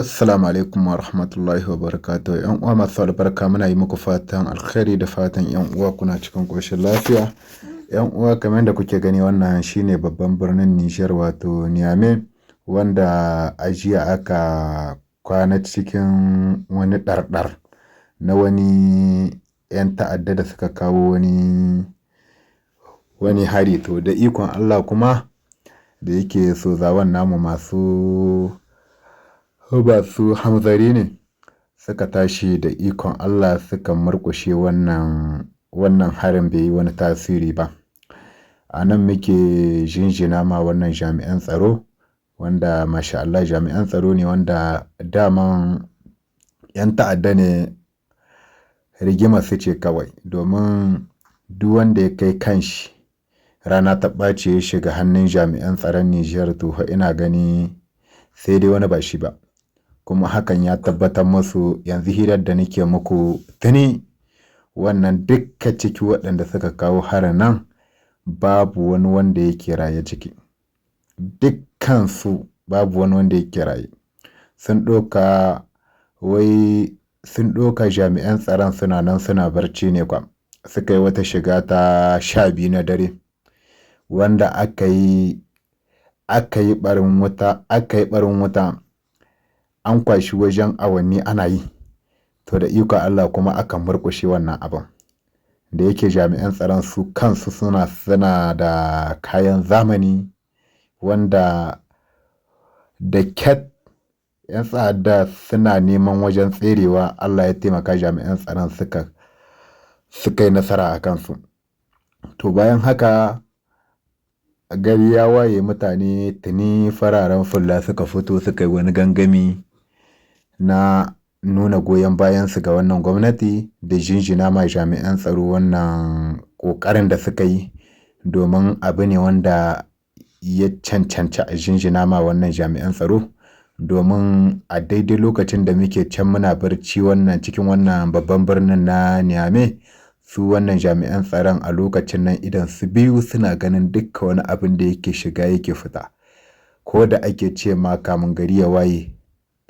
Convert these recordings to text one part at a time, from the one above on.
Assalamu alaikum wa rahmatullahi wa barakatuhu. ‘Yan uwa masu albarka, muna yi muku fatan alkhairi da fatan ‘yan uwa kuna cikin ƙoshin lafiya. ‘Yan uwa, kamar yadda kuke gani, wannan shine babban birnin Nijar, wato Niamey, wanda a jiya aka kwana cikin wani ɗarɗar na wani ‘yan ta'adda da suka kawo wani hari. To, da ikon Allah kuma, da yake sozawan namu masu hanzari ne, suka tashi, da ikon Allah suka murƙushe wannan harin, bai yi wani tasiri ba. A nan muke jinjina ma wannan jami'an tsaro, wanda masha Allah jami'an tsaro ne, wanda daman 'yan ta'adda ne, rigima su ce kawai, domin duk wanda ya kai kanshi rana ta ɓaci ya shiga hannun jami'an tsaron Nijar, to fa ina gani sai dai wani ba shi ba. Kuma hakan ya tabbatar musu yanzu, hirar da nake muku, tuni wannan dukka ciki waɗanda suka kawo harin nan babu wani wanda yake raye ciki, dukkansu babu wani wanda yake raye. Sun ɗauka wai sun ɗauka jami'an tsaron suna nan suna barci ne kwa suka yi wata shiga ta 12 na dare, wanda aka yi ɓarin wuta, aka yi ɓarin wuta, an kwashi wajen awanni ana yi. To, da ikon Allah kuma aka murƙushe wannan abin, da yake jami'an tsaron su kansu suna da kayan zamani, wanda da kyat 'yan ta'adda suna neman wajen tserewa, Allah ya taimaka jami'an tsaron suka yi nasara a kansu. To, bayan haka gari ya waye, mutane tuni fararen fulla suka fito suka yi wani gangami na nuna goyon bayansu ga wannan gwamnati da jinjina ma jami'an tsaro wannan ƙoƙarin da suka yi, domin abu ne wanda ya cancanci a jinjina ma wannan jami'an tsaro, domin a daidai lokacin da muke can muna barci wannan cikin wannan babban birnin na Niamey, su wannan jami'an tsaron a lokacin nan idan su biyu suna ganin dukka wani abin da yake shiga yake fita. Ko da ake ce ma kamun gari ya waye,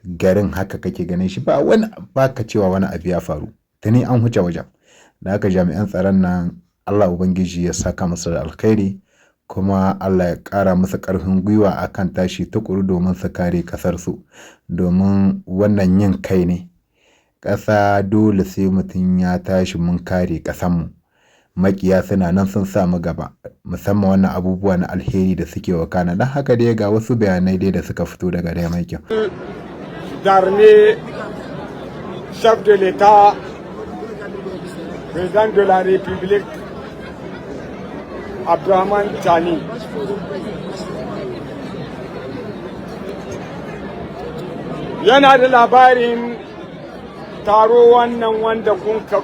garin haka kake ganin shi, ba wani baka cewa wani abu ya faru, tuni an huce wajen. Da haka jami'an tsaron nan, Allah Ubangiji ya saka musu da alkhairi, kuma Allah ya ƙara musu ƙarfin gwiwa akan tashi tukuru domin su kare ƙasarsu, domin wannan yin kai ne. Ƙasa dole sai mutum ya tashi mun kare ƙasanmu. Maƙiya suna nan sun sa mu gaba, musamman wannan abubuwa na alheri da suke wakana. Don haka dai ga wasu bayanai dai da suka fito daga Daimakin. D'armée, chef de l'État, président de la République, Abdourahamane Tiani. Yana da labarin taro wannan wanda kunka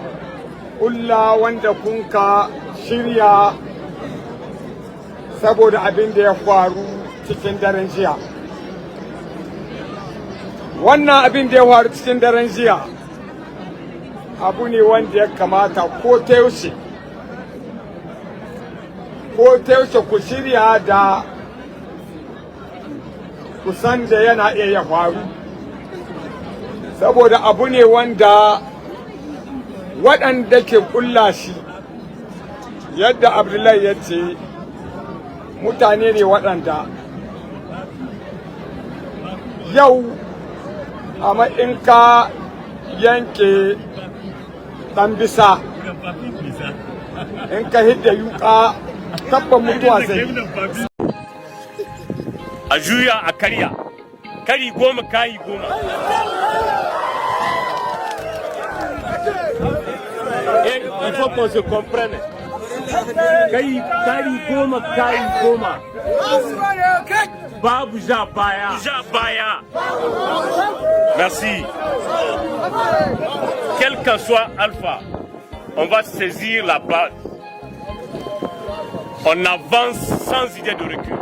kulla, wanda kunka shirya saboda abin da ya faru cikin daren jiya. Wannan abin da ya faru cikin daren jiya abu ne wanda ya kamata ko ta yaushe ku shirya da kusan da yana iya ya faru, saboda abu ne wanda waɗanda ke ƙulla shi, yadda Abdullahi ya ce, mutane ne waɗanda yau, amma in ka yanke ɗan bisa, in ka hidda yuka, tabban mutuwa zai. A juya a karya, kari 10 kayi 10. Et il faut qu'on se comprenne. Kai kari 10 kayi 10. Babu ja baya. Ja baya. Merci. Quel qu'en soit Alpha, on va saisir la base. On avance sans idée de recul.